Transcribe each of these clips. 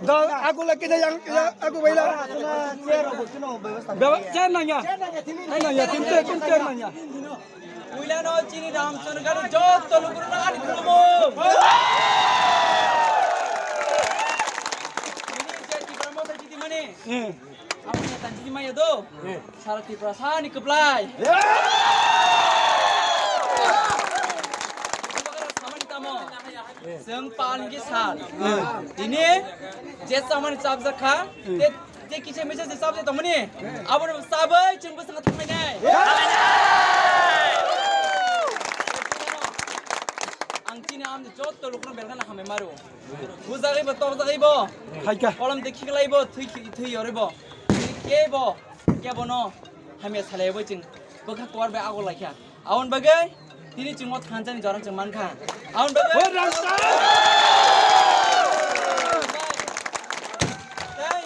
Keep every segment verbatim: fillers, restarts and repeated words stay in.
Da, aku lagi da yang, yang aku baila. Baba, chair nanya. Chair nanya, tim chair, tim chair nanya. Puilano chini Ramchandra Garo jotto lukurokno ani khulumo. Ini je Tipra Motha jiti mani. Eh. Aboni tanjiji maya do. Eh. Sara Tripura sani kwplai. Eh. Samani tamo. Chwng palni khe sal. Tini je chamani chapjak kha, te, te kisa misa je chapjak tongmani, abono chabwi chwng bwskango thanglainai. Ang chini amni jotto lukurokno belkhano hambai maro. Bujagwi bo, tokjagwi bo. Hai kha. Kolom de khiklai bo, thwi khi-, thwi yorwi bo. Kebo, kebono hamya salai bo chwng bwkha kwar bai agor lai kha. Aboni bagwi tini chwng o thansa ni jorang chwng man kha. Aboni bagwi. Hoi, rang sa! Tei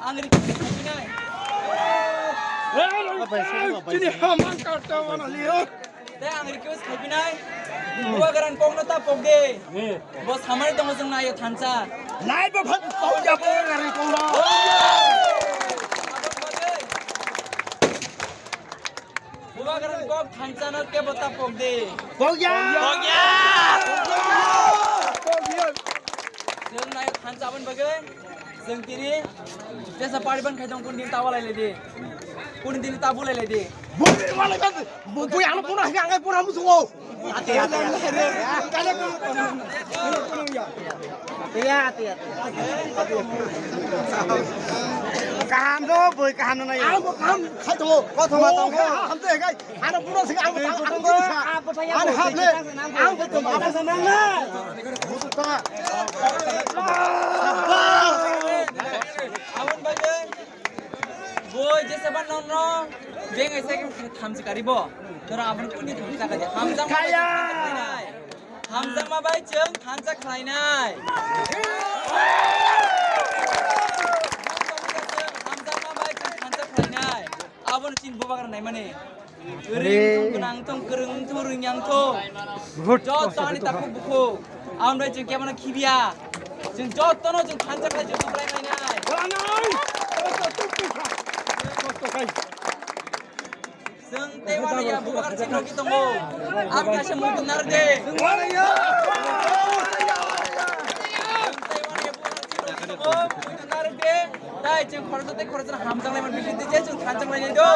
ang request khainai. Hoi, rang sa! Chini hamang karta wana liyo. Tei ang request khaipinai, Bubagrani kokno ta pok de. Bo samani tongo chwng naio thansa. Nai bo phat pok ya Bubagrani kokno. Bubagrani kok thansa no kebo ta pok de. Pok ya. Pok ya. Pok ya. Chwng naio thansa aboni bagwi. Chwng tini tesa party ban khaitong kun din tawa lai lai di. Kun din tabu lai lai di. Bui wala kan, bui ano puna hingga angkai puna musungo. Ati ati. Kale ko. Iya ati ati. Kaham do bui kaham na ya. Ang kaham khaitong. Kothoma tong. Kaham te kai. Ano pura sing ang ang ang ang hable. Ang betul apa senang na. Abon bagwi boi jesa ban nong nong beng ese thamchi kari bo. Tora abon kuni thamchi kari. Hamjang kaya. Hamjakma bai chwng thansa khlainai. Hamjakma bai chwng thansa khlainai. Abono chini Bubagra naimani. Ring tong, gwnang tong, kwrwng tong, rwngya tong. Joto ani takhuk bukhuk. Aboni bai chwng kebono khibiya. Chwng jotono chwng thansa khlai chwng tubrai mainai. Chwng tei uanaiya Bubagra chini rwgwi tongo. Ang kaisa muitu narwk de. Chwng tei uanaiya Bubagra chini rwgwi tongo, muitu narwk de. Tai chwng khoroksa tei khoroksa hamjak laimani bising tei je chwng thansa khlainai do.